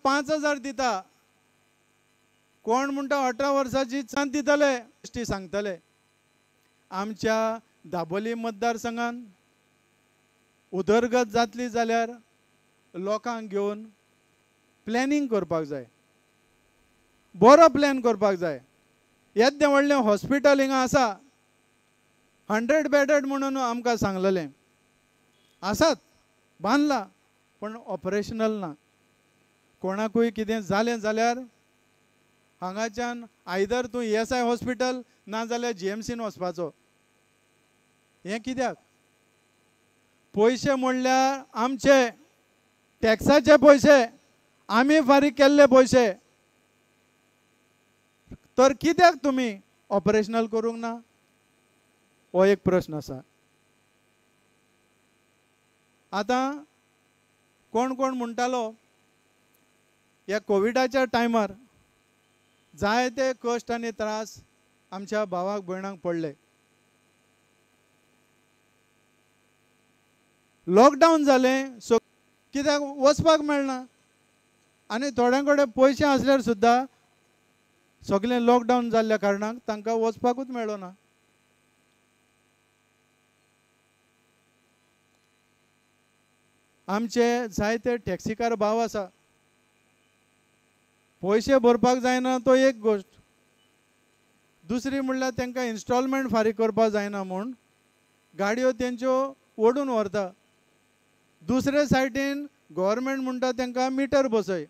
5,000 दिता, कोण म्हणटा 18 वर्साची चांद दितले, गोश्टी सांगतले। आमच्या दाबोली मतदारसंघान उदरगत जातली जाल्यार लोकांक घेवन प्लॅनिंग करपाक जाय, बरो प्लॅन करपाक जाय। येद्दें व्हडलें हॉस्पिटल हिंगा आसा, 100 बेडेड म्हणून आमकां सांगलेलें, आसात बांदला पण ऑपरेशनल ना। कोणाकूय कितें जालें जाल्यार हांगाच्यान आयदर तूं ESI hospital ना जाल्यार GMCन वचपाचो। हें कित्याक? पयशे म्हणल्यार आमचे टॅक्साचे पयशे, आमी फारीक केल्ले पयशे, तर कित्याक तुमी ऑपरेशनल करूंक ना? हो एक प्रश्न आसा। आतां कोण कोण म्हणटालो ह्या कोविडाच्या टायमार जायते कश्ट आनी त्रास आमच्या भावाक भयणांक पडले, लॉकडावन जालें, सो कित्याक वचपाक मेळना आनी थोड्यां कडेन पयशे आसल्यार सुद्दां सगळें लॉकडावन जाल्ल्या कारणाक तांकां वचपाकूच मेळना। आमचे जायते टॅक्सीकार भाव आसा, पयशे भरपाक जायना तो एक गोश्ट, दुसरी म्हणल्यार तांकां इन्स्टॉलमेंट फारीक करपाक जायना म्हूण गाडयो तेंच्यो ओडून व्हरता। दुसरे सायडीन गव्हर्मेंट म्हणटा तांकां मिटर बसय,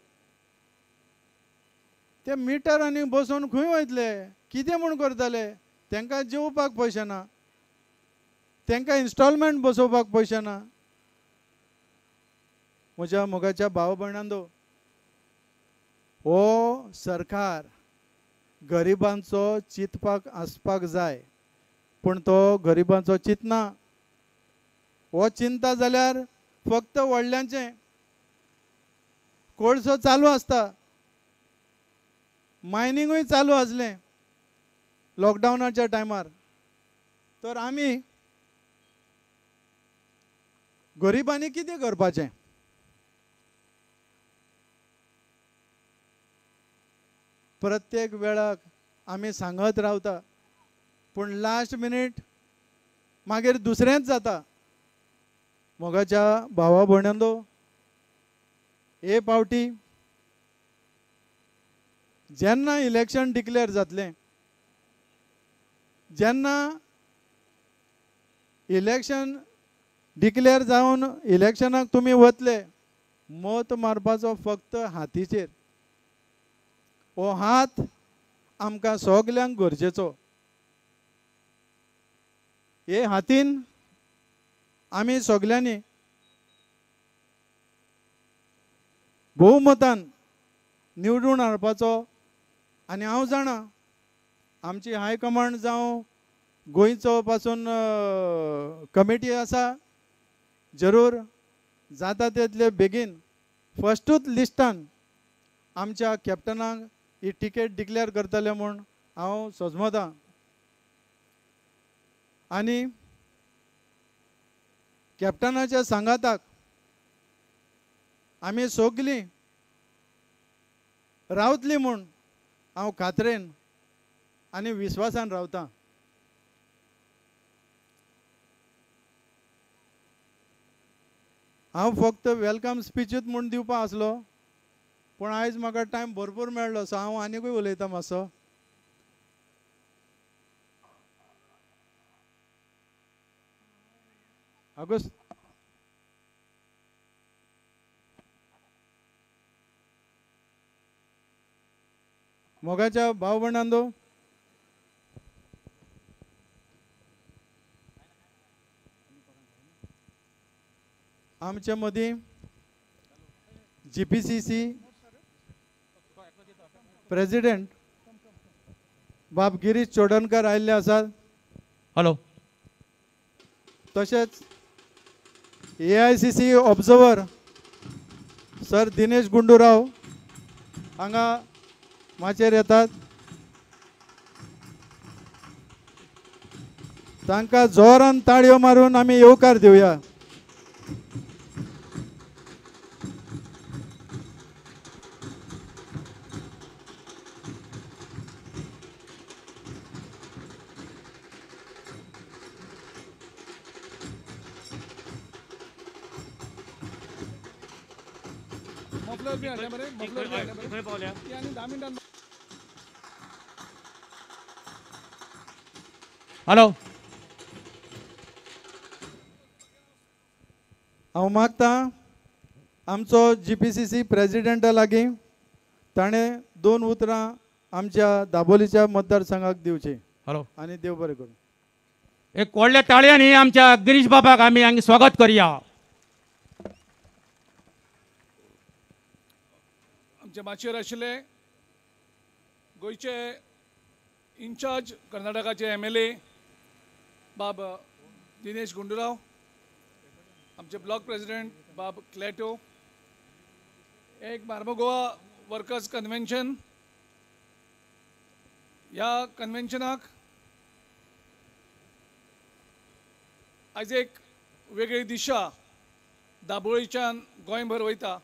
ते मिटर आनी बसोवन खंय वयतले, कितें म्हूण करतले? तांकां जेवपाक पयशे ना, तांकां इन्स्टॉलमेंट बसोवपाक पयशे ना। म्हज्या मोगाच्या भाव भयणांनो, हो सरकार गरिबांचो चिंतपाक आसपाक जाय, पूण तो गरिबांचो चिंतना। हो चिंता जाल्यार फक्त व्हडल्यांचें। कोळसो चालू आसता, मायनिंगूय चालू आसलें लॉकडावनाच्या टायमार, तर आमी गरिबांनी कितें करपाचें? प्रत्येक वेळाक आमी सांगत रावता, पूण लास्ट मिनीट मागीर दुसरेंच जाता। मोगाच्या भावा भयणांनो, हे पावटी जेन्ना इलेक्शन डिक्लेअर जातलें, जेन्ना इलेक्शन डिक्लेअर जावन इलेक्शनाक तुमी वतले, मत मारपाचो फक्त हातीचेर, हो हात आमकां सगल्यांक गरजेचो। हे हातीन आमी सगल्यांनी भोवमतान निवडून हाडपाचो। आनी हांव जाणा आमची हायकमांड जावं गोंयचो पासून कमिटी आसा, जरूर जाता तितले बेगीन फस्टूच लिस्टान आमच्या कॅप्टनाक ही टिकेट डिक्लेअर करतले म्हूण हांव सजमतां। आनी कॅप्टनाच्या सांगाताक आमी सगलीं रावतली म्हूण हांव खात्रेन आनी विस्वासान रावतां। हांव फक्त welcome स्पिचूच म्हूण दिवपा आसलो, पूण आयज म्हाका टायम भरपूर मेळ्ळो, सो हांव आनीकूय उलयतां मातसो। ऑगस्ट मोगाच्या भाव भयणांनो, आमचे मदीं GPCC president बाब गिरीश चोडणकर आयिल्ले आसात। हॅलो. तशेंच AICC observer sir Dinesh Gundu Rao हांगा माचयेर येतात। तांकां जोरान ताळयो मारून आमी येवकार दिवया। मफलर बी हाडले मरे, मफलर बी हाडले खंय पावल्या ती आनी 10 मिनटां. हॅलो, हांव मागता आमचो GPCC प्रेजिडेंटा लागीं ताणें 2 उतरां आमच्या दाबोलीच्या मतदारसंघाक दिवची. हॅलो, आनी देव बरें करूं. एक व्हडल्या ताळयांनी आमच्या गिरीश बाबाक आमी हांगा स्वागत करुया. आमचे माचयेर आशिल्ले गोंयचे इन्चार्ज कर्नाटकाचे MLA बाब दिनेश गुंडूराव, आमचे ब्लॉक प्रेसिडेंट बाब क्लेटो, एक मार्मगोवा वर्कर्स कन्व्हेन्शन, ह्या कन्व्हेन्शनाक आयज एक वेगळी दिशा दाबोळीच्यान गोंयभर वयता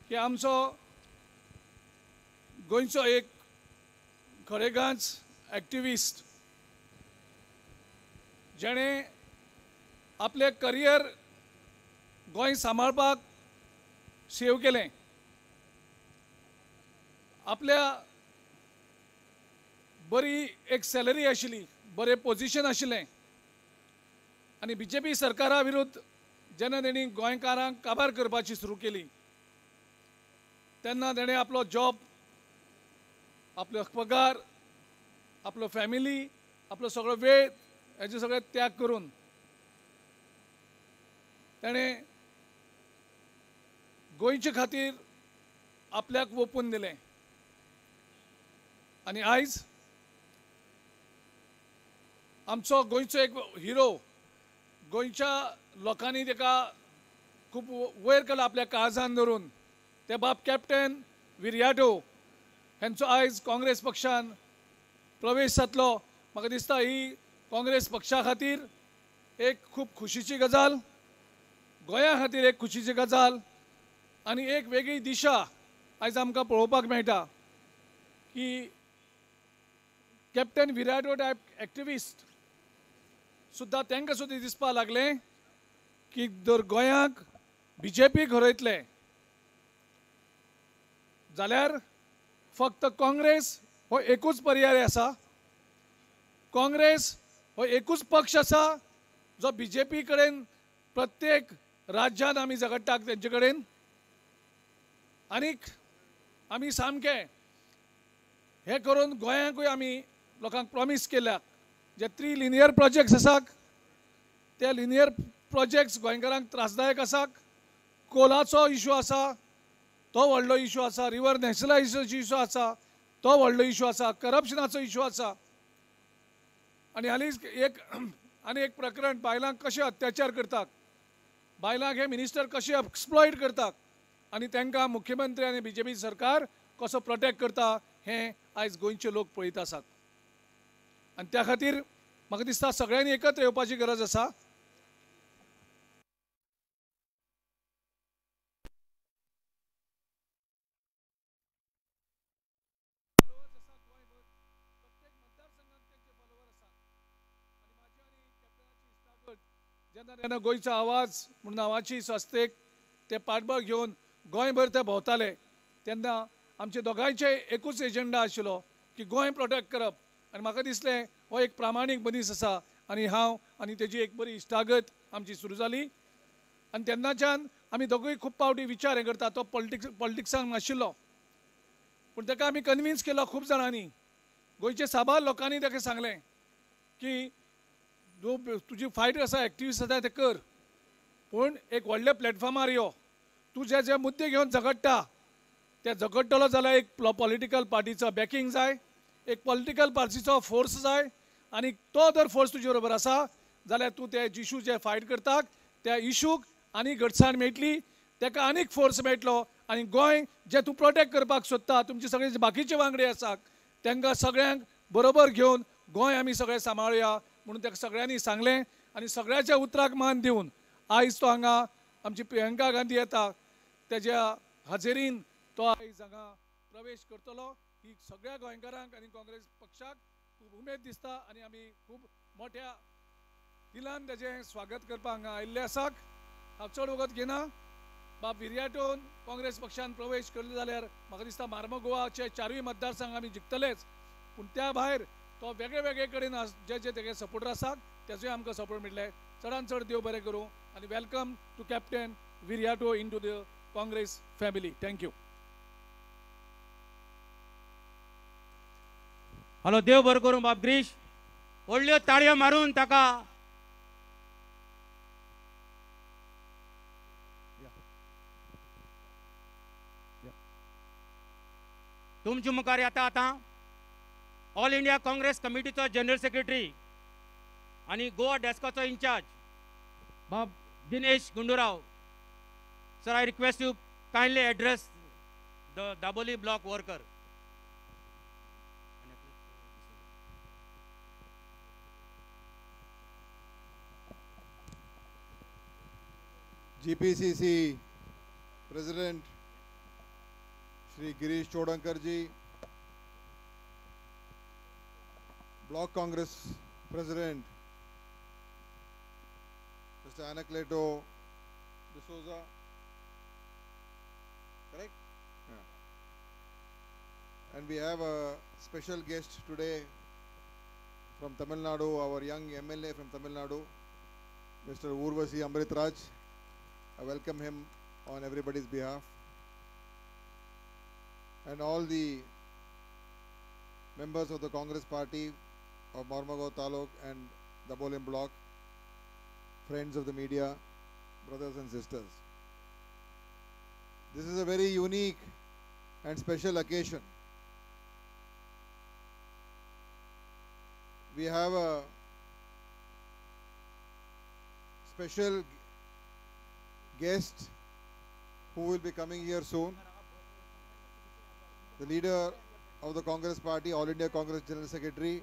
की आमचो गोंयचो एक खरेगांच एक्टिविस्ट जेणें आपलें करियर गोंय सांबाळपाक सेव केलें, आपल्या बरी एक सॅलरी आशिल्ली, बरें पोजिशन आशिल्लें आनी BJP सरकारा विरुद्ध जेन्ना तेणी गोंयकारांक काबार करपाची सुरू केली तेन्ना तेणें आपलो जॉब, आपलो पगार, आपलो फॅमिली, आपलो सगळो वेळ हेजे सगळे त्याग करून तेणें गोंयचे खातीर आपल्याक ओपून दिलें. आनी आयज आमचो गोंयचो एक हिरो, गोंयच्या लोकांनी ताका खूब वयर केला आपल्या काळजान धरून, ते बाब कॅप्टन विरियाटो हेंचो आयज काँग्रेस पक्षान प्रवेश जातलो. म्हाका दिसता ही काँग्रेस पक्षा खातीर एक खूब खुशीची गजाल, गोंया खातीर एक खुशीची गजाल आनी एक वेगळी दिशा आयज आमकां पळोवपाक मेळटा की कॅप्टन विरियाटो टायप एक्टिविस्ट सुद्दां तांकां सुद्दां दिसपाक लागलें की जर गोंयांक BJP घरयतले जाल्यार फक्त काँग्रेस हो एकूच पर्याय आसा, काँग्रेस हो एकूच पक्ष आसा जो BJP कडेन प्रत्येक राज्यांत आमी झगडटात तेंचे कडेन आनीक आमी सामकें हें करून गोंयांकूय आमी लोकांक प्रॉमीस केल्या जे 3 लिनियर प्रोजेक्ट्स आसात ते लिनियर प्रोजेक्ट्स गोंयकारांक त्रासदायक आसात. कोलाचो इशू आसा तो व्हडलो इशू आसा, रिवर नॅशनलायझेशनाचो इशू आसा तो व्हडलो इशू आसा, करप्शनाचो इशू आसा आनी हालींच एक आनी एक प्रकरण बायलांक कशें अत्याचार करतात, बायलांक हे मिनिस्टर कशें एक्सप्लॉयट करतात आनी तांकां मुख्यमंत्री आनी BJP सरकार कसो प्रोटेक्ट करता हें आयज गोंयचे लोक पळयत आसात. आनी त्या खातीर म्हाका दिसता सगळ्यांनी एकत्र येवपाची गरज आसा. जेन्ना तेन्ना गोंयचो आवाज म्हूण नांवाची संस्थेक ते पाठबळ घेवन गोंयभर ते भोंवताले तेन्ना आमचे दोगांयचे एकूच एजेंडा आशिल्लो की गोंय प्रोटेक्ट करप. आनी म्हाका दिसलें हो एक प्रामाणीक मनीस आसा आनी हांव आनी तेजी एक बरी इश्टागत आमची सुरू जाली. आनी तेन्नाच्यान आमी दोगूय खूब पावटी विचार हें करता, तो पॉलिटिक्सांक नाशिल्लो पूण ताका आमी कन्विन्स केलो खूब जाणांनी, गोंयचे साबार लोकांनी ताका सांगलें की तुजी फायट आसा, एक्टिविस्ट आसा ते कर, पूण एक व्हडल्या प्लॅटफॉर्मार यो, तूं जे जे मुद्दे घेवन झगडटा ते झगडटलो जाल्यार एक पॉलिटिकल पार्टीचो बॅकिंग जाय, एक पॉलिटिकल पार्टीचो फोर्स जाय आनी तो जर फोर्स तुजे बरोबर आसा जाल्यार तूं ते इशू जे फायट करता त्या इशूक आनी घटसाण मेळटली, ताका आनीक फोर्स मेळटलो आनी गोंय जें तूं प्रोटेक्ट करपाक सोदता तुमचे सगळे जे बाकीचे वांगडी आसात तांकां सगळ्यांक बरोबर घेवन गोंय आमी सगळें सांबाळुया म्हणून ताका सगळ्यांनी सांगलें. आनी सगळ्याच्या उतराक मान दिवन आयज तो हांगा आमची प्रियंका गांधी येता तेज्या हाजेरीन तो आयज हांगा प्रवेश करतलो. ही सगळ्या गोंयकारांक आनी काँग्रेस पक्षाक खूब उमेद दिसता आनी आमी खूब मोठ्या दिलान तेजें स्वागत करपाक हांगा आयिल्ले आसात. हांव चड वगत घेना. बाब विरियाटोन काँग्रेस पक्षान प्रवेश केलो जाल्यार म्हाका दिसता मार्मगोवाचे चारूय मतदारसंघ आमी जिखतलेच, पूण त्या भायर तो वेगळे वेगळे कडेन जे जे तेगे सपोर्टर आसात तेजोय आमकां सपोर्ट मेळटले. चडान चड देव बरें करूं आनी welcome to captain Viriato into the Congress family. Thank you. Hello, देव बरें करूं बाब गिरीश. व्हडल्यो ताळयो मारून ताका तुमच्या मुखार येता आतां ऑल इंडिया काँग्रेस कमिटीचो जनरल सेक्रेटरी आनी गोवा डेस्काचो इन्चार्ज बाब Dinesh Gundu Rao. Sir, I request you kindly address the Dabolim block worker. GPCC President Shri Girish Chodankar ji, Block Congress President Mr. Anacleto D'Souza, correct? Yeah. And we have a special guest today from Tamil Nadu, our young MLA from Tamil Nadu, Mr. Urvashi Amritraj. I welcome him on everybody's behalf. And all the members of the Congress Party of Mormugao Taluk and Dabolim Block, friends of the media, brothers and sisters. This is a very unique and special occasion. We have a special guest who will be coming here soon. The leader of the Congress Party, All India Congress General Secretary,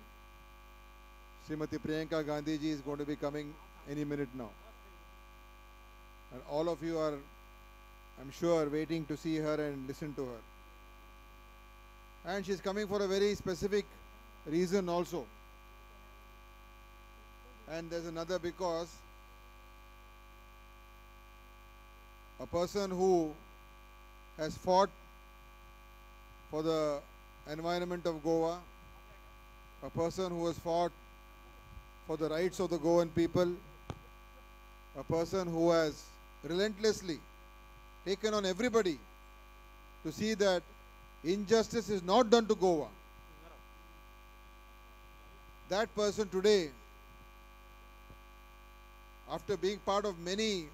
Srimati Priyanka Gandhi ji is going to be coming any minute now. And all of you are, I'm sure, waiting to see her and listen to her. And she's coming for a very specific reason also. And there's another, because a person who has fought for the environment of Goa, a person who has fought for the rights of the Goan people, a person who has relentlessly taken on everybody to see that injustice is not done to Goa. That person today, after being part of many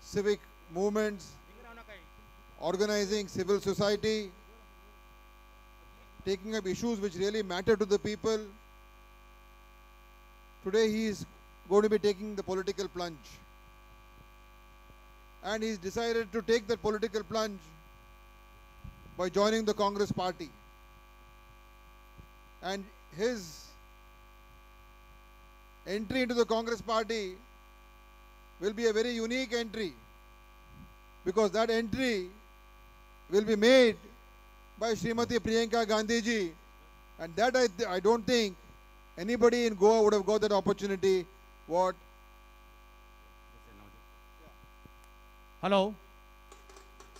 civic movements, organizing civil society, taking up issues which really matter to the people, today he is going to be taking the political plunge. And he's decided to take that political plunge by joining the Congress Party. And his entry into the Congress Party will be a very unique entry, because that entry will be made by Srimati Priyanka Gandhi ji, and that I don't think anybody in Goa would have got that opportunity. What? Hello,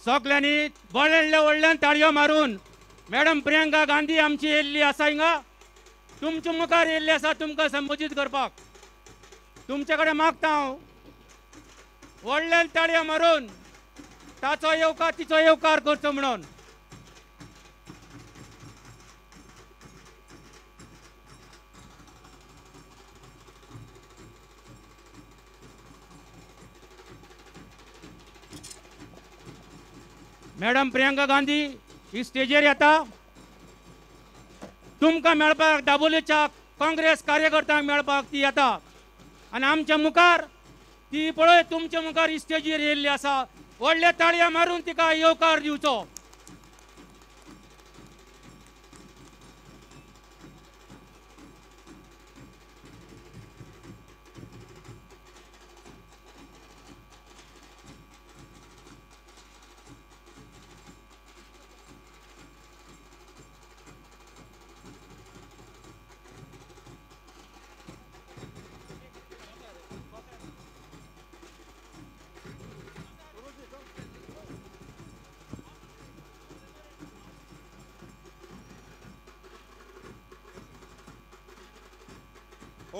सगळ्यांनी व्हडल्या व्हडल्यान ताळयो मारून madam Priyanka Gandhi आमची येयल्ली आसा हिंगा, तुमच्या मुखार येयल्ली आसा तुमकां संबोधीत करपाक. तुमचे कडेन मागता हांव व्हडल्यान ताळयो मारून ताचो येवकार तिचो येवकार करचो म्हणून. मॅडम प्रियंका गांधी ही स्टेजीर येता, तुमकां मेळपाक, दाबोलीच्या काँग्रेस कार्यकर्त्यांक मेळपाक ती येता आनी आमच्या मुखार ती पळय तुमच्या मुखार ही स्टेजीर येयल्ली आसा. व्हडल्या ताळया मारून तिका येवकार दिवचो.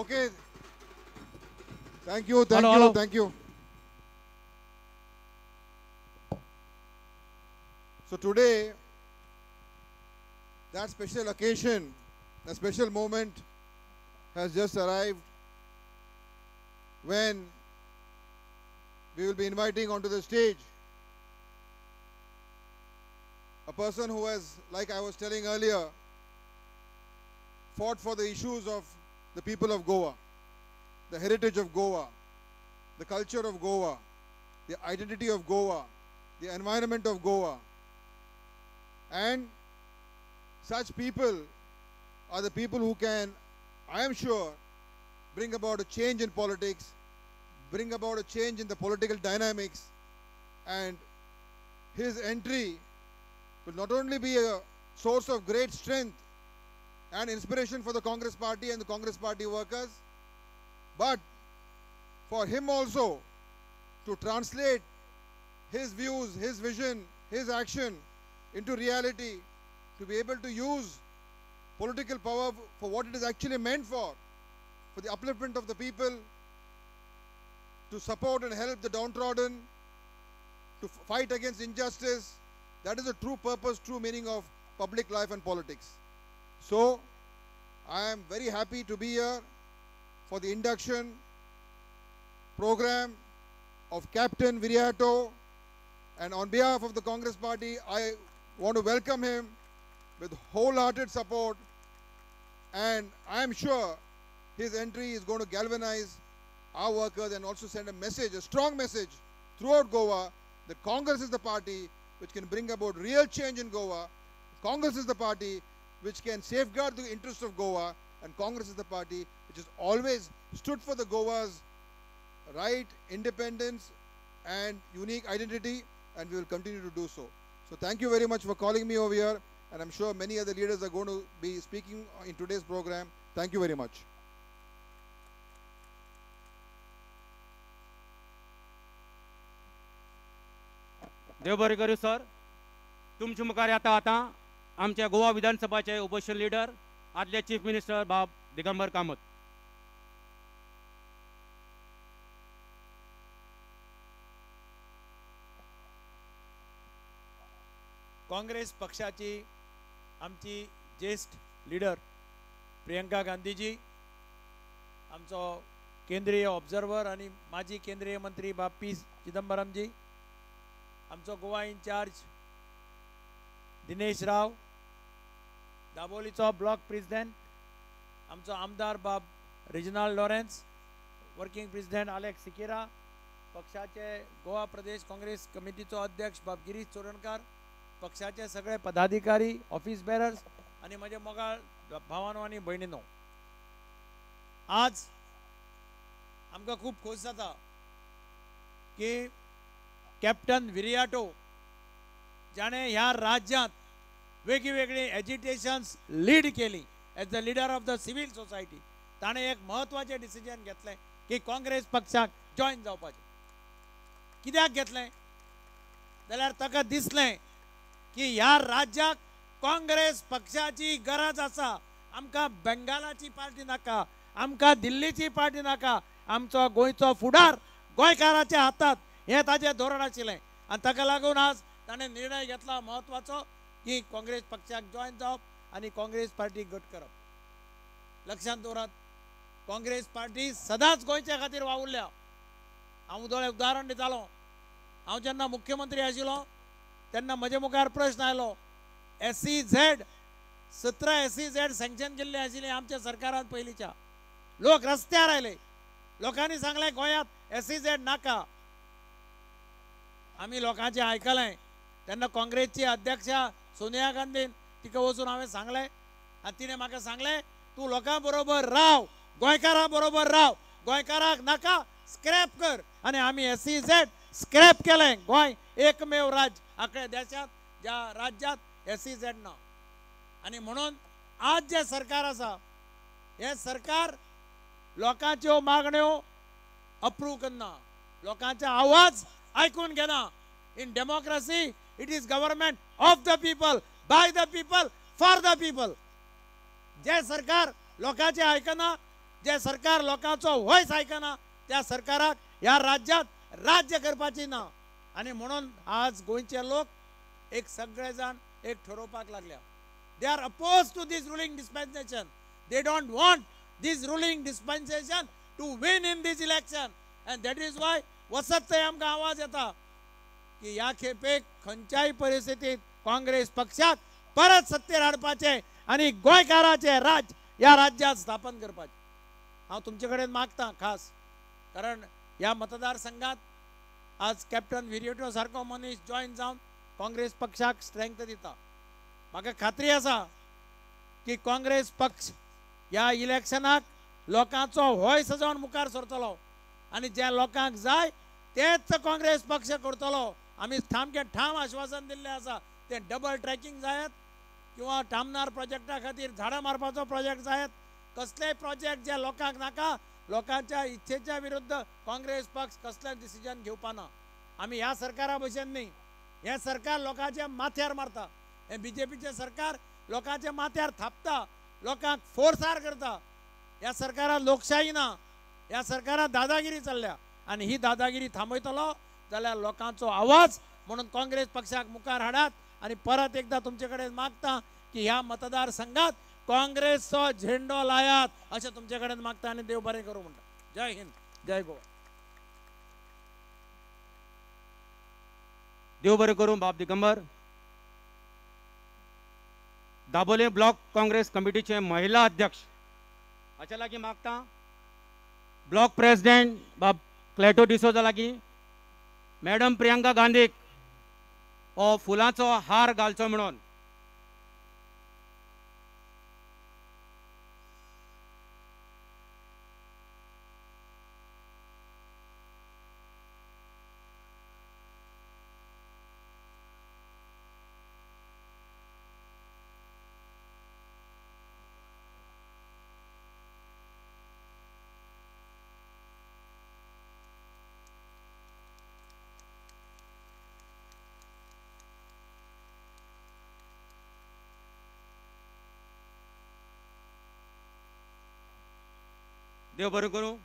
Okay. Thank you, thank Hello, you, hello. Thank you. So today, that special occasion, that special moment has just arrived when we will be inviting onto the stage a person who has, like I was telling earlier, fought for the issues of the people of Goa, the heritage of Goa, the culture of Goa, the identity of Goa, the environment of Goa. And such people are the people who can, I am sure, bring about a change in politics, bring about a change in the political dynamics, and his entry will not only be a source of great strength and inspiration for the Congress party and the Congress party workers, but for him also to translate his views, his vision, his action into reality, to be able to use political power for what it is actually meant for the upliftment of the people, to support and help the downtrodden, to fight against injustice. That is the true purpose, true meaning of public life and politics. So, I am very happy to be here for the induction program of Captain Viriato, and on behalf of the Congress party, I want to welcome him with wholehearted support, and I am sure his entry is going to galvanize our workers and also send a message, a strong message throughout Goa that Congress is the party which can bring about real change in Goa. Congress is the party which can safeguard the interests of Goa, and Congress is the party which has always stood for the Goa's right, independence and unique identity, and we will continue to do so. So thank you very much for calling me over here, and I'm sure many other leaders are going to be speaking in today's program. Thank you very much. देव बरें करूं sir. तुमच्या मुखार येता आतां आमच्या Goa विधानसभाचे opposition leader आदले chief minister बाब दिगंबर कामत. काँग्रेस पक्षाची आमची ज्येष्ठ लिडर प्रियंका गांधीजी, आमचो केंद्रीय ऑब्जर्वर आनी माजी केंद्रीय मंत्री बाब पी चिदंबरमजी, आमचो गोवा इन्चार्ज दिनेश राव, दाबोलीचो ब्लॉक प्रेसिडेंट आमचो आमदार बाब Reginald Lawrence, working president Alex Sequeira, पक्षाचे गोवा प्रदेश काँग्रेस कमिटीचो अध्यक्ष बाब गिरीश चोडणकार, पक्षाचे सगळे पदाधिकारी, ऑफिस बेरर्स आनी म्हजे मोगाळ भावानो आनी भयणीनो, आज आमकां खूब खोस जाता की कॅप्टन विरियाटो जाणें ह्या राज्यांत वेगळी एजिटेशन्स लीड केली as the leader of the civil society, ताणें एक म्हत्वाचें डिसिजन घेतलें की काँग्रेस पक्षाक जॉयन जावपाचें. कित्याक घेतलें जाल्यार ताका दिसलें की ह्या राज्याक काँग्रेस पक्षाची गरज आसा. आमकां बेंगालाची पार्टी नाका, आमकां दिल्लीची पार्टी नाका, आमचो गोंयचो फुडार गोंयकाराच्या हातात हें ताजें धोरण आशिल्लें आनी ताका लागून आज ताणें निर्णय घेतला म्हत्वाचो की काँग्रेस पक्षाक जॉयन जावप आनी काँग्रेस पार्टी घट करप. लक्षांत दवरात, काँग्रेस पार्टी सदांच गोंयच्या खातीर वावुरल्या. हांव उदाहरण दितालो, हांव जेन्ना मुख्यमंत्री आशिल्लो तेन्ना म्हजे मुखार प्रश्न आयलो, SEZ 17 SEZ sanction केल्ले आशिल्ले आमच्या सरकारान पयलींच्या. लोक रस्त्यार आयले, लोकांनी सांगलें गोंयांत SEZ नाका. आमी लोकांचें आयकलें. तेन्ना काँग्रेसची अध्यक्षा सोनिया गांधीन तिका वचून हांवें सांगलें आनी तिणें म्हाका सांगलें, तूं लोकां बरोबर राव, गोंयकारां बरोबर राव, गोंयकारांक नाका स्क्रॅप कर. आनी आमी SEZ scrap केलें. गोंय एकमेव राज्य आख्या देशांत ज्या राज्यांत SEZ ना. आनी म्हणून आज जें सरकार आसा हें सरकार लोकांच्यो मागण्यो अप्रूव करना, लोकांचे आवाज आयकून घेना. In democracy it is government of the people, by the people, for the people. जे सरकार लोकांचे आयकना जे सरकार लोकांचो वॉयस आयकना त्या सरकाराक ह्या राज्यात राज्य करपाची ना. आनी म्हणून आज गोंयचे लोक एक सगळे जाण एक ठरोवपाक लागल्या. They are oppose to this ruling dispensation. They don't want this ruling dispensation to win in this election. And that is why वसत थंय आमकां आवाज येता की ह्या खेपेक खंयच्याय परिस्थितीत काँग्रेस पक्षाक परत सत्तेर हाडपाचें आनी गोंयकाराचें राज्य ह्या राज्यांत स्थापन करपाचें. हांव तुमचे कडेन मागता खास, कारण ह्या मतदारसंघात आज कॅप्टन विरियाटो सारको मनीस जॉयन जावन काँग्रेस पक्षाक स्ट्रेंथ दिता. म्हाका खात्री आसा की काँग्रेस पक्ष ह्या इलेक्शनाक लोकांचो होय सजोवन मुखार सरतलो आनी ज्या लोकांक जाय तेच काँग्रेस पक्ष करतलो. आमी सामकें ठाम आश्वासन दिल्लें आसा, तें डबल ट्रॅकिंग जायत किंवा टामनार प्रोजेक्टा खातीर झाडां मारपाचो प्रोजेक्ट जायत, कसलेय प्रोजेक्ट जे लोकांक नाका, लोकांच्या इच्छेच्या विरुद्ध काँग्रेस पक्ष कसलें डिसिजन घेवपा ना. आमी ह्या सरकारा भशेन न्ही. हें सरकार लोकांच्या माथ्यार मारता, हें बीजेपीचें सरकार लोकांच्या माथ्यार थापता, लोकांक फोर्सार करता. ह्या सरकारान लोकशाही ना, ह्या सरकारान दादागिरी चल्ल्या आनी ही दादागिरी थांबयतलो जाल्यार लोकांचो आवाज म्हणून काँग्रेस पक्षाक मुखार हाडात. आनी परत एकदां तुमचे कडेन मागता की ह्या मतदारसंघात काँग्रेसचो झेंडो लायात अशें तुमचे कडेन मागता आनी देव बरें करूं म्हणटा. जय हिंद, जय गोवा. देव बरें करूं बाब दिगंबर. दाबोले ब्लॉक काँग्रेस कमिटीचे महिला अध्यक्ष हाच्या लागीं मागता, ब्लॉक प्रेसिडेंट बाब क्लेटो डिसोजा लागीं, मॅडम प्रियंका गांधीक हो फुलांचो हार घालचो म्हणून. देव बरें करूं.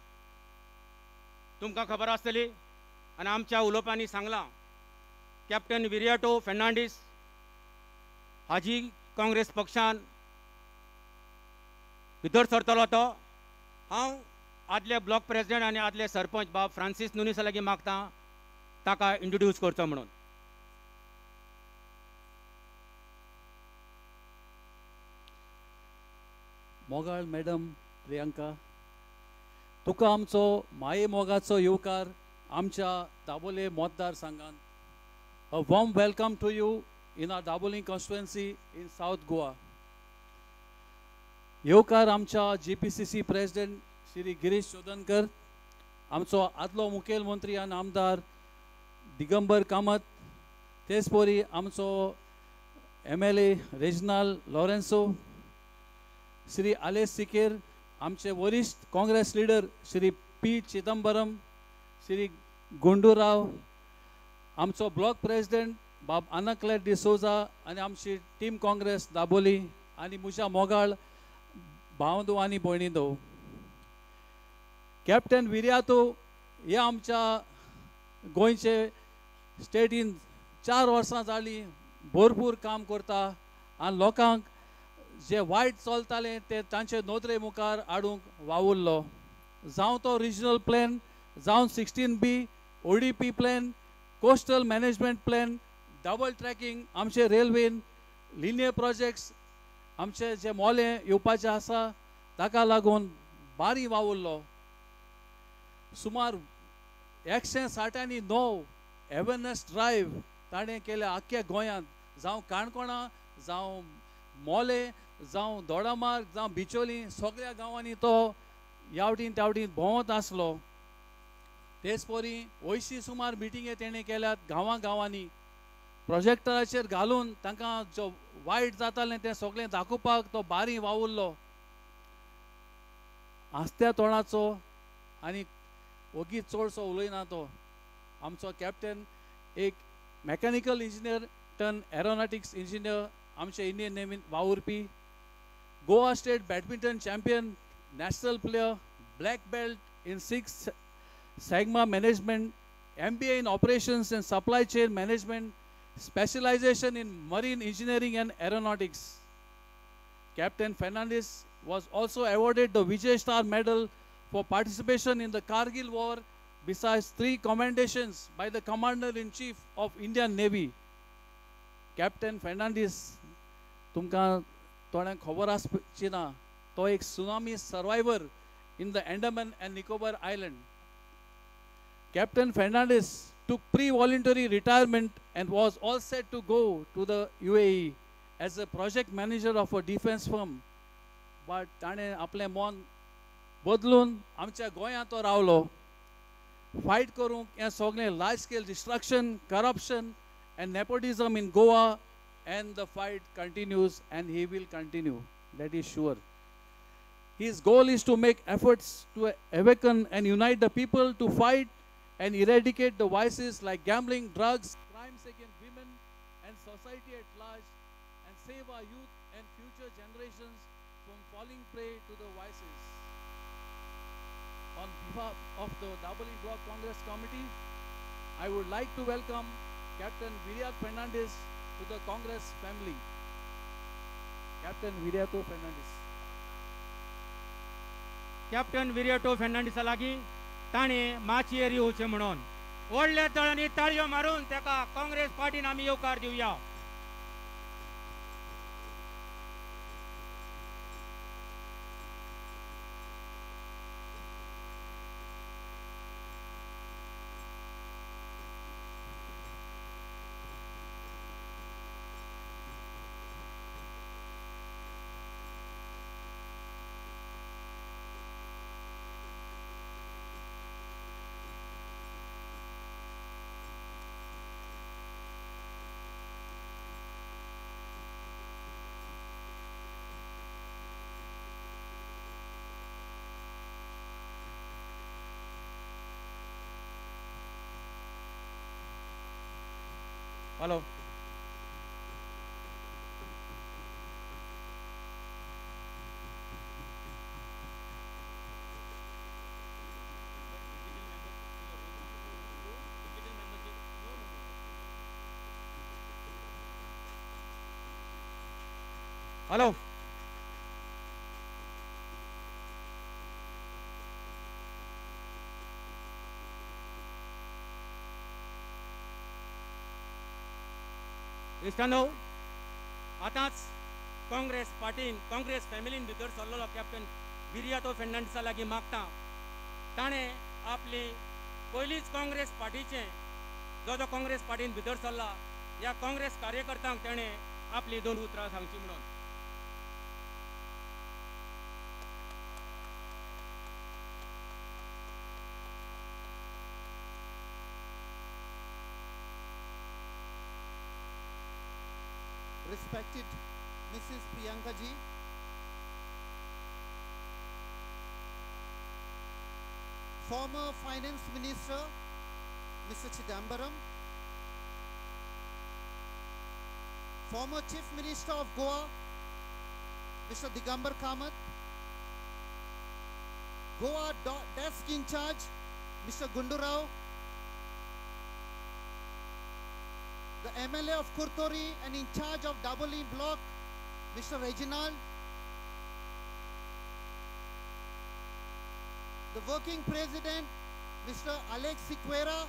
तुमकां खबर आसतली आनी आमच्या उलोवपांनी सांगलां, कॅप्टन विरियाटो फेर्नांडीस हाजी काँग्रेस पक्षान भितर सरतलो तो. हांव आदले ब्लॉक प्रेसिडेंट आनी आदले सरपंच बाब फ्रांसीस नुनीसा लागीं मागता ताका इंट्रोड्यूस करचो म्हणून. मोगाळ मॅडम प्रियंका, तुका आमचो माये मोगाचो येवकार आमच्या दाबोले मतदारसंघात. A warm welcome to you in our Dabolim constituency in South Goa. येवकार आमच्या GPCC president Shri Girish Chodankar, आमचो आदलो मुखेलमंत्री आनी आमदार दिगंबर कामत, तेच परी आमचो MLA Reginald Lourenco, Shri Aleixo Sequeira, आमचे वरिश्ठ Congress leader Shri P Chidambaram, Shri Gundu Rao, आमचो ब्लॉक प्रेसिडेंट बाब अनाक्लेट डिसोजा आनी आमची टीम काँग्रेस दाबोली आनी म्हज्या मोगाळ भावंदो आनी भयणींदो. कॅप्टन विरियातो हे आमच्या गोंयचे स्टेटीन 4 वर्सां जालीं भरपूर काम करता आनी लोकांक जे वायट चलतालें ते तांचे नदरे मुखार हाडूंक वावुरलो. जावं तो रिजनल प्लॅन, जावं 16B, ODP plan, coastal management plan, double tracking, आमचे रेल्वेन लिनियर प्रोजेक्ट्स, आमचे जे मोले येवपाचे आसा ताका लागून बारी वावुरलो. सुमार 169 एवेरनस ड्रायव्ह ताणें केल्या आख्ख्या गोंयांत, जावं काणकोणा, जावं मोले, जावं दोडामार्ग, जावं बिचोली, सगळ्या गांवांनी तो यावटीन त्यावटीन भोंवत आसलो. तेच परी 80 सुमार मिटिंगे तेणें केल्यात गांवां गांवांनी, प्रोजेक्टराचेर घालून तांकां जो वायट जातालें तें सगळें दाखोवपाक तो बारी वावुरलो. आस्त्या तोंडाचो आनी ओगी चडसो उलयना तो. आमचो कॅप्टन एक mechanical engineer turn aeronautics engineer, आमचे इंडियन नेवीन वावुरपी, Goa state badminton champion, national player, black belt in Six Sigma Management, MBA in Operations and Supply Chain Management, specialization in Marine Engineering and Aeronautics. Captain Fernandes was also awarded the Vijay Star Medal for participation in the Kargil War, besides 3 commendations by the Commander-in-Chief of Indian Navy. Captain Fernandes, तुमकां थोड्यांक खबर आसची ना, तो एक tsunami survivor in the Andaman and Nicobar Island. Captain Fernandes took pre-voluntary retirement and was all set to go to the UAE as a project manager of a defense firm. But ताणें आपलें मन बदलून आमच्या गोंयांत तो रावलो fight करूंक हें सगळें large scale destruction, corruption and nepotism in Goa, and the fight continues and he will continue, that is sure. His goal is to make efforts to awaken and unite the people to fight and eradicate the vices like gambling, drugs, crimes against women and society at large, and save our youth and future generations from falling prey to the vices. On behalf of the Dabolim Block Congress Committee, I would like to welcome Captain Viriato Fernandes to the Congress family. Captain Viriato Fernandes. Captain Viriato फेर्नांडीसा लागीं ताणें माचयेर येवचें म्हणून व्हडल्या तळांनी ताळयो मारून ताका काँग्रेस पार्टीन आमी येवकार दिवया. हॅलो, हॅलो, इश्टांनो, आतांच काँग्रेस पार्टीन, काँग्रेस फॅमिलीन भितर सरलेलो कॅप्टन विरियातो फेर्नांडीसा लागीं मागता, ताणें आपली पयलींच काँग्रेस पार्टीचें जो जो काँग्रेस पार्टीन भितर सरला ह्या काँग्रेस कार्यकर्त्यांक ताणें आपली 2 उतरां सांगची म्हणून. Respected Mrs. Priyanka ji, former Finance Minister Mr. Chidambaram, former Chief Minister of Goa Mr. Digambar Kamath, Goa Desk in Charge Mr. Gundu Rao, the MLA of Curtorim and in charge of Dabolim Block, Mr. Reginald, the working president, Mr. Alex Sequeira,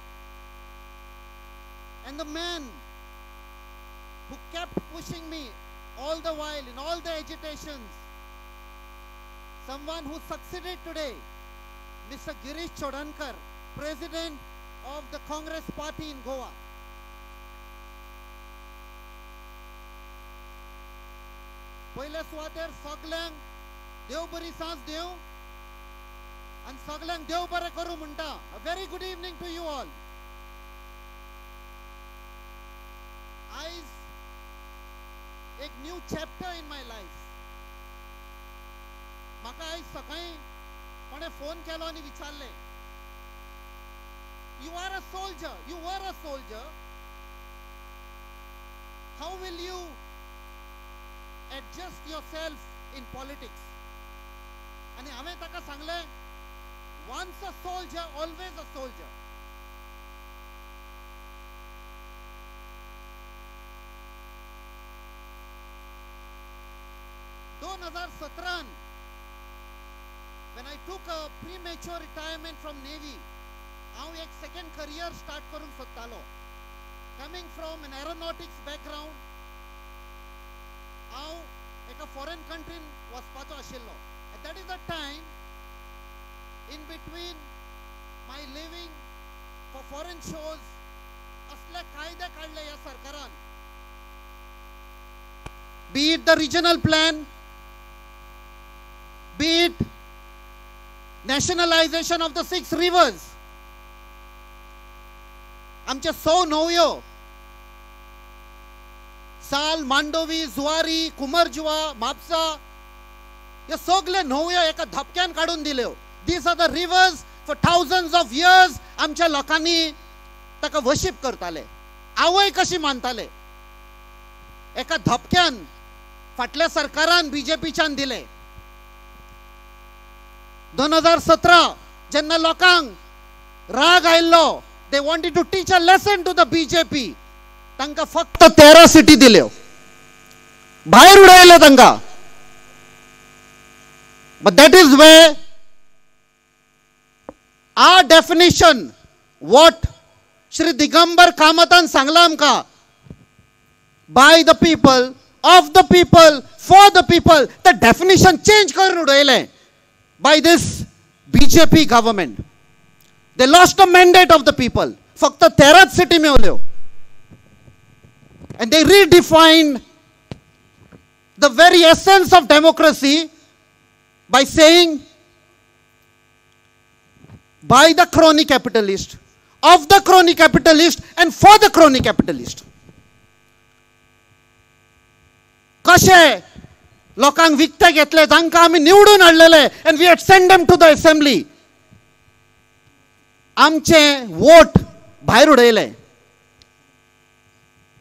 and the man who kept pushing me all the while in all the agitations, someone who succeeded today, Mr. Girish Chodankar, president of the Congress Party in Goa. पयले सुवातेर सगल्यांक देव बरी सांज देव आनी सगल्यांक देव बरें करूं म्हणटा. A very good evening to you all. आयज एक new chapter in my life. म्हाका आयज सकाळीं कोणें फोन केलो आनी विचारलें, you are a soldier, you are a soldier, how will you adjust yourself in politics? आनी हांवें ताका सांगलें, Once a soldier, always a soldier. 2017 when I took a premature retirement from Navy, हांव एक सेकंड करियर स्टार्ट करूंक सोदतालो. Coming from an aeronautics background, हांव एका फॉरेन कंट्रीन वचपाचो आशिल्लो. That is the time in between my living for foreign shows असले कायदे काडले ह्या सरकारान. Be it the regional plan, be it nationalization of the 6 rivers, आमचे 100 न्हंयो, साल, मांडोवी, जुवारी, कुमरजुवा, म्हापसा, हे सगळे न्हंयो एका धपक्यान काडून दिल्यो. These are the rivers for thousands of years आमच्या लोकांनी ताका वर्शिप करताले, आवय कशी मानताले. एका धपक्यान फाटल्या सरकारान बीजेपीच्यान दिले. 2017 जेन्ना लोकांक राग आयिल्लो, they wanted to teach a lesson to the BJP. तांकां फक्त 13 सिटी दिल्यो, भायर उडयले तांकां. But that is where our definition, what Shri Digambar कामतान सांगलां आमकां, by the people, of the people, for the people, the definition change करून उडयलें by this BJP government. They lost the mandate of the people. फक्त 13 city मेवल्यो. And they redefined the very essence of democracy by saying, by the crony capitalist, of the crony capitalist, and for the crony capitalist. कशे लोकांक विकते घेतले, जांकां आमी निवडून हाडलेले, and we had send them to the assembly. आमचे vote भायर उडयले.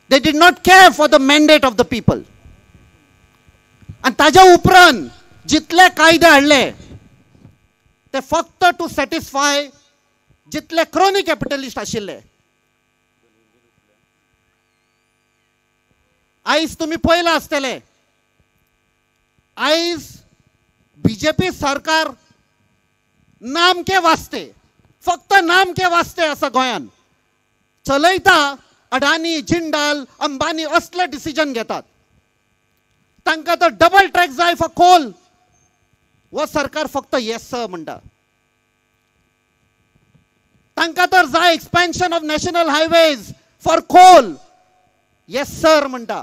They did not care for the mandate of the people. आनी ताज्या उपरांत जितले कायदे हाडले ते फक्त टू सॅटिस्फाय जितले क्रोनी कॅपिटलिस्ट आशिल्ले. आयज तुमी पळयलां आसतलें, आयज बीजेपी सरकार नामके वास्ते, फक्त नामके वास्ते आसा गोंयान चलयता. अडानी, जिंदाल, अंबानी असले डिसिजन घेतात. तांकां तर डबल ट्रॅक जाय फॉर कोल, हो सरकार फक्त येस सर म्हणटा. तांकां तर जाय expansion of national highways for coal, yes sir म्हणटा.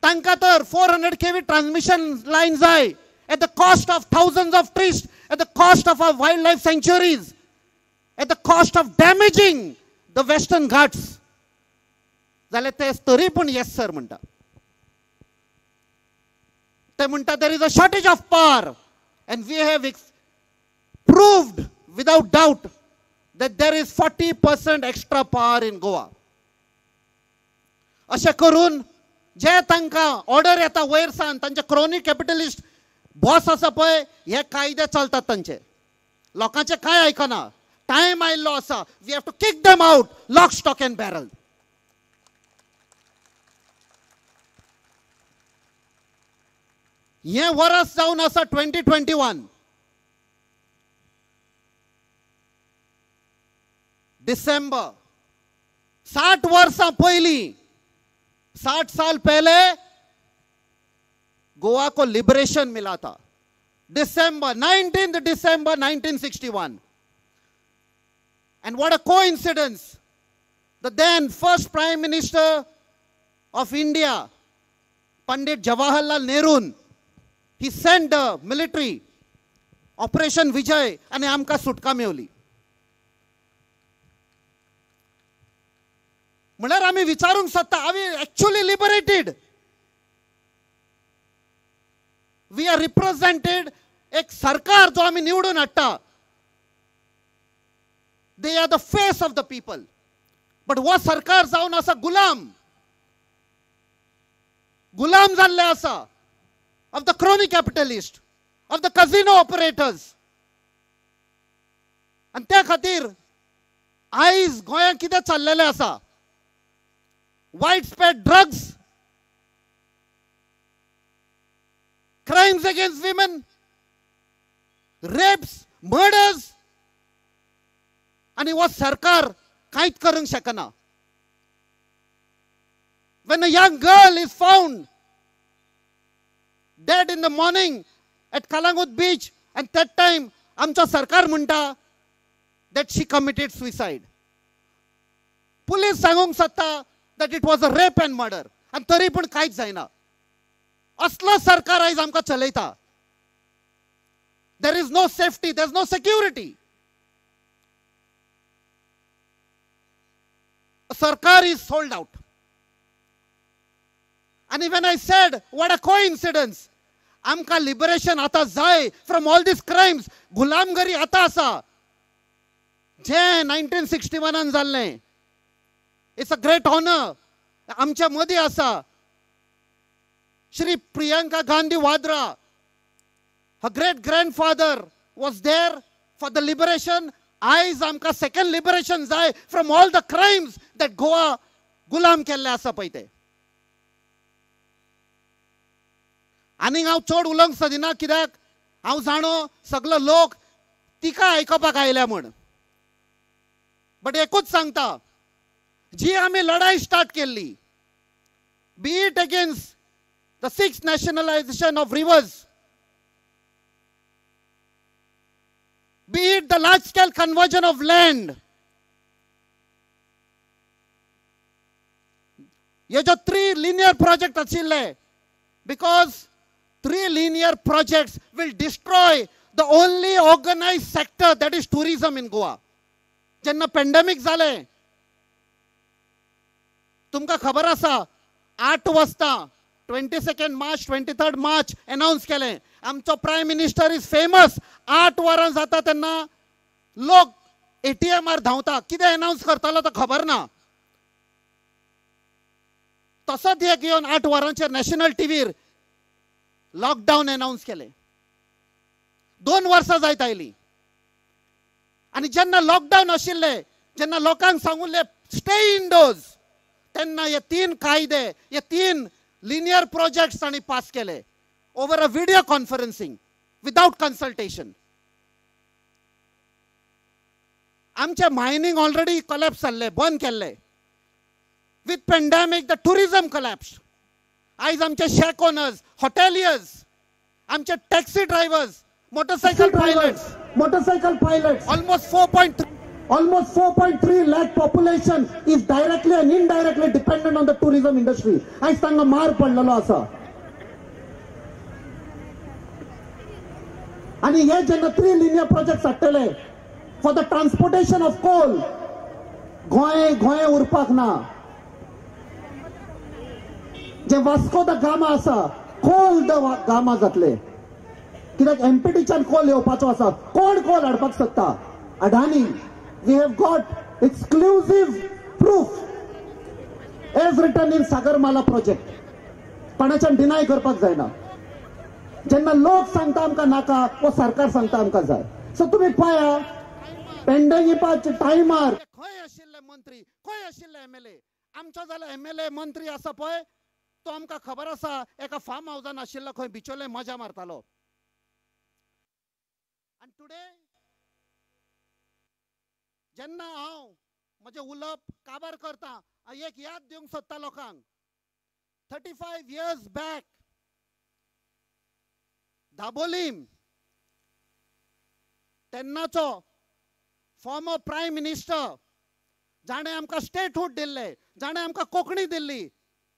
तांकां तर 400 kV transmission line जाय at the cost of thousands of trees, at the cost of our wildlife sanctuaries, at the cost of damaging the Western Ghats. जाल्यार ते तरी पूण येस sir म्हणटा. ते म्हणटा there is a shortage of power, and we have proved without doubt that there is 40% extra power in Goa. अशें करून जे तांकां ऑर्डर येता वयर सान, तांचे क्रोनी कॅपिटलिस्ट बॉस आसा पळय, हे कायदे चलतात तांचे. लोकांचे कांय आयकना. टायम आयिल्लो आसा, we have to kick them out, lock, stock and barrel. हें वरस जावन आसा 2021 डिसेंबर. 60 वर्सां पयलीं, 60 साल पहले गोवा को लिबरेशन मिला था. December 19 December 1961. And what a coincidence, the then first Prime Minister of India, Pandit Jawaharlal Nehru, he sent the military Operation Vijay आनी आमकां सुटका मेवली. म्हणल्यार आमी विचारूंक सोदता, are we actually liberated? We are represented. एक सरकार जो आमी निवडून हाडटा, they are the face of the people. But हो सरकार जावन आसा गुलाम, गुलाम जाल्ले आसा of the crony capitalist, of the casino operators. आनी त्या खातीर आयज गोंयांत कितें चल्लेलें आसा, wide spread drugs, crimes against women, rapes, murders, आनी हो सरकार कांयच करूंक शकना. When a young girl is found dead in the morning at Calangute beach, and that time आमचो सरकार म्हणटा that she committed suicide. Police सांगूंक सोदता that it was a rape and murder, आनी तरी पूण कांयच जायना. असलो सरकार आयज आमकां चलयता. There is no safety, there is no security. सरकार is sold out. आनी when I said what a coincidence, आमकां लिबरेशन आतां जाय फ्रॉम ऑल these crimes. गुलामगिरी आतां आसा, जें 1961 जाल्लें. It's a great honour आमच्या मदीं आसा Shri Priyanka Gandhi Vadra. Her great grandfather was there for the liberation. आयज आमकां सेकंड लिबरेशन जाय from all the crimes that Goa गुलाम केल्ले आसा पळय ते. आनीक हांव चड उलोवंक सोदिना, कित्याक हांव जाणो सगलो लोक तिका आयकपाक आयल्या म्हूण. बट एकूच सांगता, जी आमी लढाई स्टार्ट केल्ली, be it against the 6th nationalization of rivers, be it the large scale conversion of land, हे जो 3 linear project आशिल्ले, because 3 linear projects will destroy the only organized sector, that is tourism in Goa. जेन्ना पेंडेमीक जालें, तुमकां खबर आसा, 8 वाजता 22 मार्च 23 मार्च announce केलें. आमचो प्रायम मिनिस्टर is famous, 8 वरां जाता तेन्ना लोक ATMR धांवता, कितें अनाउन्स करतालो तो खबर ना. तसोच एक येवन 8 वरांचेर नॅशनल टीव्हीर लॉकडावन अनाउन्स केलें. 2 वर्सां जायत आयलीं. आनी जेन्ना लॉकडावन आशिल्लें, जेन्ना लोकांक सांगुल्लें स्टे इनडोर्स, तेन्ना हे 3 कायदे, हे 3 लिनियर प्रोजेक्ट्स तांणी पास केले over a video conferencing without consultation. आमचे मायनींग ऑलरेडी कोलॅप्स जाल्ले, बंद केल्ले. With pandemic the tourism collapse. आयज आमचे शॅक ओनर्स, हॉटेलियर्स, आमचे taxi drivers, motorcycle pilots, almost 4.3 lakh population is directly and indirectly dependent on the tourism industry. आयज तांकां मार पडलेलो आसा. आनी हे जेन्ना 3 लिनियर प्रोजेक्ट हाडटले for the transportation of coal, Goa Goa उरपाक ना. जे वास्को the Gama आसा, कोल the Gama जातले, कित्याक एमपीटीच्यान कोल येवपाचो आसा. कोण कोल हाडपाक सोदता? Adani. We have got exclusive proof as written in Sagarmala project. कोणाच्यान डिनाय करपाक जायना. जेन्ना लोक सांगता आमकां नाका, वो सरकार सांगता आमकां जाय. सो तुमी पळया पेंडेमिकाच्या टायमार खंय आशिल्ले मंत्री, खंय आशिल्ले MLA. आमचो जाल्यार MLA मंत्री आसा पळय, तो आमकां खबर आसा एका फार्म हावजान आशिल्लो, खंय बिचोले मजा मारतालो. आनी टुडे जेन्ना हांव म्हजें उलोवप काबार करता, एक याद दिवंक सोदता लोकांक. 35 years back Dabolim तेन्नाचो फॉर्मर प्रायम मिनिस्टर, जाणें आमकां स्टेटहूड दिल्लें, जाणें आमकां कोंकणी दिल्ली,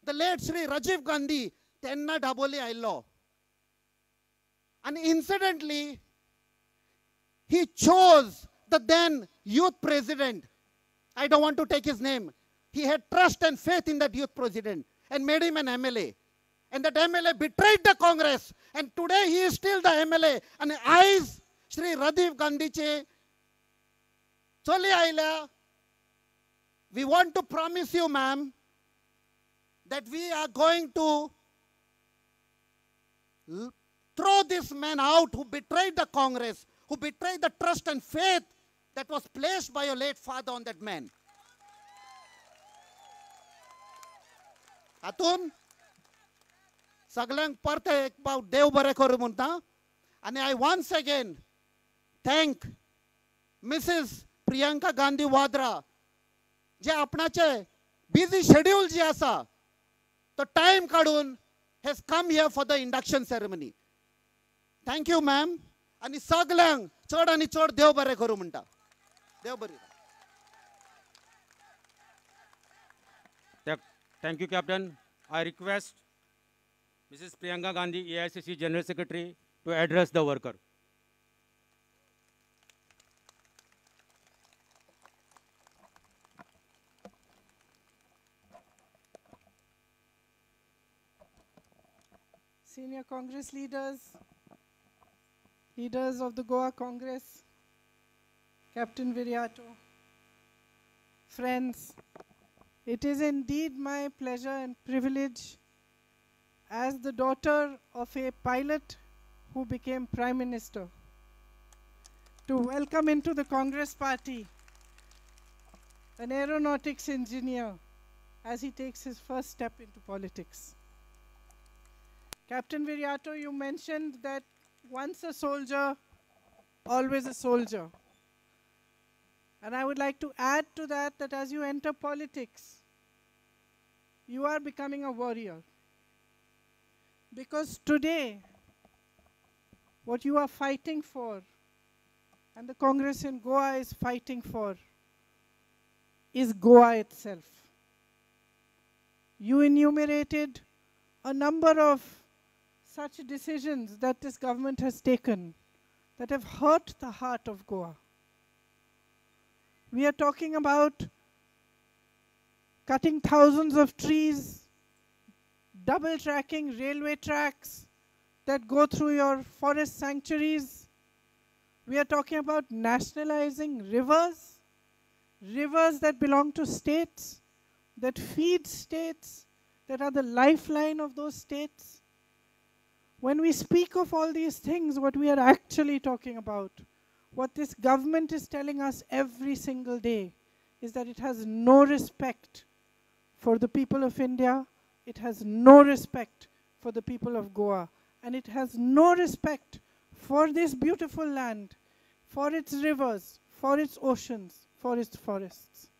the late Shri Rajiv Gandhi, तेन्ना दाबोली आयिल्लो. आनी incidentally he chose the then youth president. I don't want to take his name. He had trust and faith in that youth president and made him an MLA. And that MLA betrayed the Congress. And today he is still the MLA. And eyes Shri Rajiv Gandhi che choli aila. We want to promise you, ma'am, that we are going to Throw this man out who betrayed the Congress, who betrayed the trust and faith that was placed by your late father on that man. हातून सगळ्यांक परते एक पावट देव बरें करूं म्हणटा आनी I once again thank Mrs Priyanka Gandhi Vadra जे आपणाचे बिजी शेड्यूल जे आसा तो टायम काडून has come here for the induction ceremony. Thank you ma'am आनी सगळ्यांक चड आनी चड देव बरें करूं म्हणटा. देव बरें. Thank you, Captain. I request Mrs. Priyanka Gandhi, AICC General Secretary, to address the worker. Senior Congress leaders, leaders of the Goa Congress, Captain Viriato, friends, it is indeed my pleasure and privilege as the daughter of a pilot who became Prime Minister to welcome into the Congress Party an aeronautics engineer as he takes his first step into politics. Captain Viriato, you mentioned that once a soldier, always a soldier. And I would like to add to that, that as you enter politics, you are becoming a warrior. Because today, what you are fighting for, and the Congress in Goa is fighting for, is Goa itself. You enumerated a number of such decisions that this government has taken that have hurt the heart of Goa. We are talking about cutting thousands of trees, double tracking railway tracks that go through your forest sanctuaries. We are talking about nationalizing rivers, rivers that belong to states, that feed states, that are the lifeline of those states. When we speak of all these things, what we are actually talking about, what this government is telling us every single day, is that it has no respect for the people of India, it has no respect for the people of Goa, and it has no respect for this beautiful land, for its rivers, for its oceans, for its forests.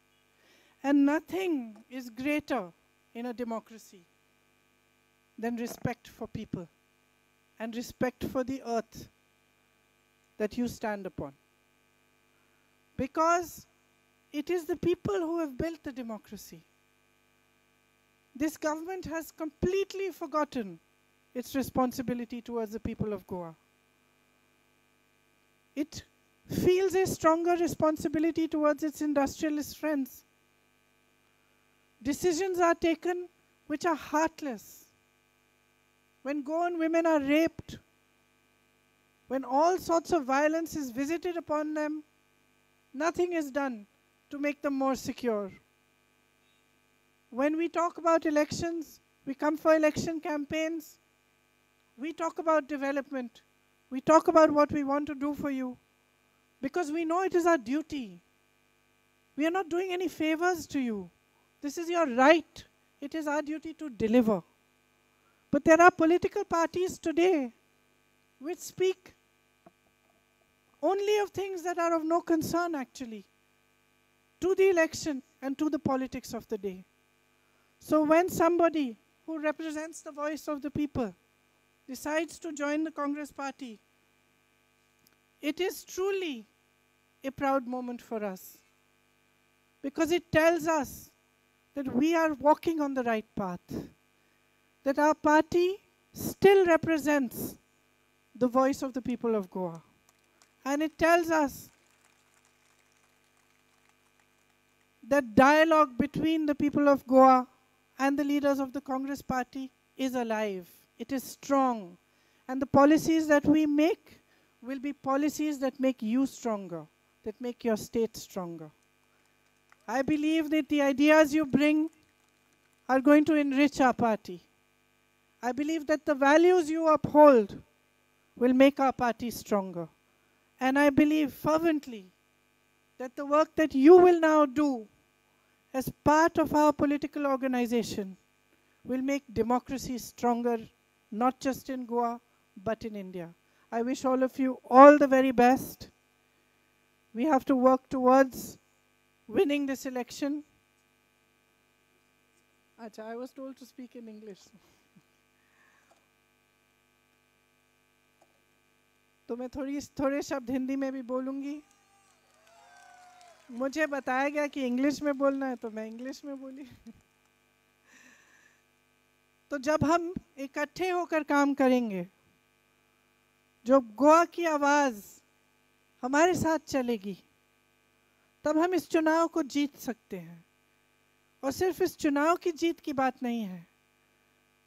And nothing is greater in a democracy than respect for people and respect for the earth that you stand upon. Because it is the people who have built the democracy. This government has completely forgotten its responsibility towards the people of Goa. It feels a stronger responsibility towards its industrialist friends. Decisions are taken which are heartless. When Goan women are raped, when all sorts of violence is visited upon them, nothing is done to make them more secure. When we talk about elections, we come for election campaigns, we talk about development, we talk about what we want to do for you, because we know it is our duty. We are not doing any favors to you. This is your right. It is our duty to deliver. But there are political parties today which speak only of things that are of no concern, actually, to the election and to the politics of the day. So when somebody who represents the voice of the people decides to join the Congress party, it is truly a proud moment for us, because it tells us that we are walking on the right path, that our party still represents the voice of the people of Goa. And it tells us that dialogue between the people of Goa and the leaders of the Congress party is alive. It is strong. And the policies that we make will be policies that make you stronger, that make your state stronger. I believe that the ideas you bring are going to enrich our party. I believe that the values you uphold will make our party stronger. And I believe fervently that the work that you will now do as part of our political organization will make democracy stronger, not just in Goa, but in India. I wish all of you all the very best. We have to work towards winning this election. Acha, I was told to speak in English. तो मैं थोड़े शब्द हिंदी में भी बोलूँगी। मुझे बताया गया कि इंग्लिश में बोलना है तो मैं इंग्लिश में बोली। तो जब हम इकट्ठे होकर काम करेंगे, जो गोवा की आवाज़ हमारे साथ चलेगी, तब हम इस चुनाव को जीत सकते हैं। और सिर्फ इस चुनाव की जीत की बात नहीं है,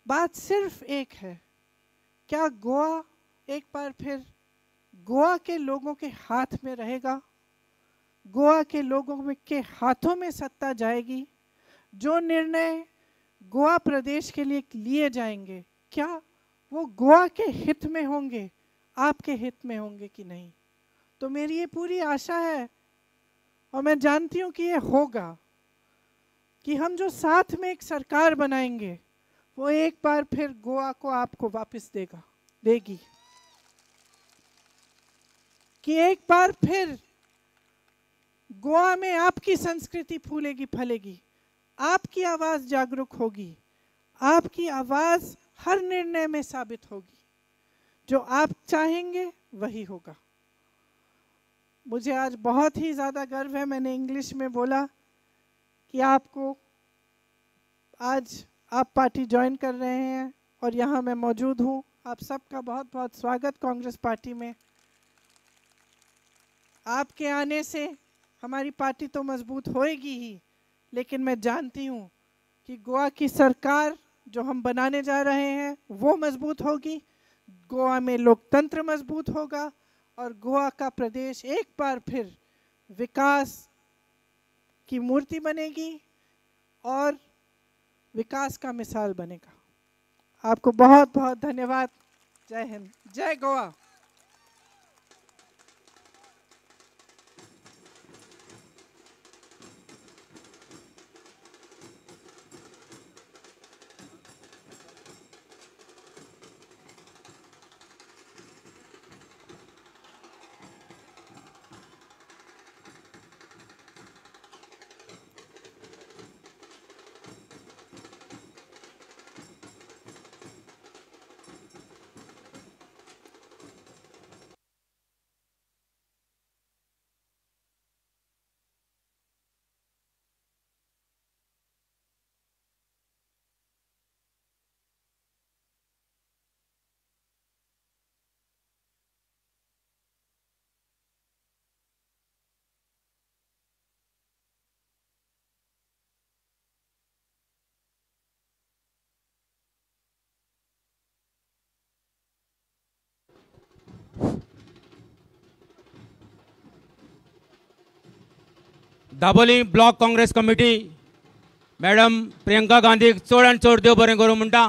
बात सिर्फ एक है, क्या गोवा एक बार फिर गोवा के लोगों के हाथ में रहेगा? गोवा के लोगों के हाथों में सत्ता जाएगी? जो निर्णय गोवा प्रदेश के लिए लिए जाएंगे, क्या वो गोवा के हित में होंगे, आपके हित में होंगे कि नहीं? तो मेरी ये पूरी आशा है और मैं जानती हूँ कि ये होगा कि हम जो साथ में एक सरकार बनाएंगे वो एक बार फिर गोवा को आपको वापस देगी, कि एक बार फिर गोवा में आपकी संस्कृति फूलेगी फलेगी, आपकी आवाज़ जागरूक होगी, आपकी आवाज़ हर निर्णय में साबित होगी। जो आप चाहेंगे वही होगा। मुझे आज बहुत ही ज़्यादा गर्व है, मैंने इंग्लिश में बोला कि आपको आज आप पार्टी ज्वाइन कर रहे हैं और यहाँ मैं मौजूद हूँ। आप सबका बहुत बहुत स्वागत कांग्रेस पार्टी में। आपके आने से हमारी पार्टी तो मजबूत होएगी ही, लेकिन मैं जानती हूँ कि गोवा की सरकार जो हम बनाने जा रहे हैं वो मजबूत होगी, गोवा में लोकतंत्र मजबूत होगा और गोवा का प्रदेश एक बार फिर विकास की मूर्ति बनेगी और विकास का मिसाल बनेगा। आपको बहुत बहुत धन्यवाद। जय हिंद, जय Goa. Dabolim block Congress committee madam Priyanka गांधीक चड आनी चड देव बरें करूं म्हणटा।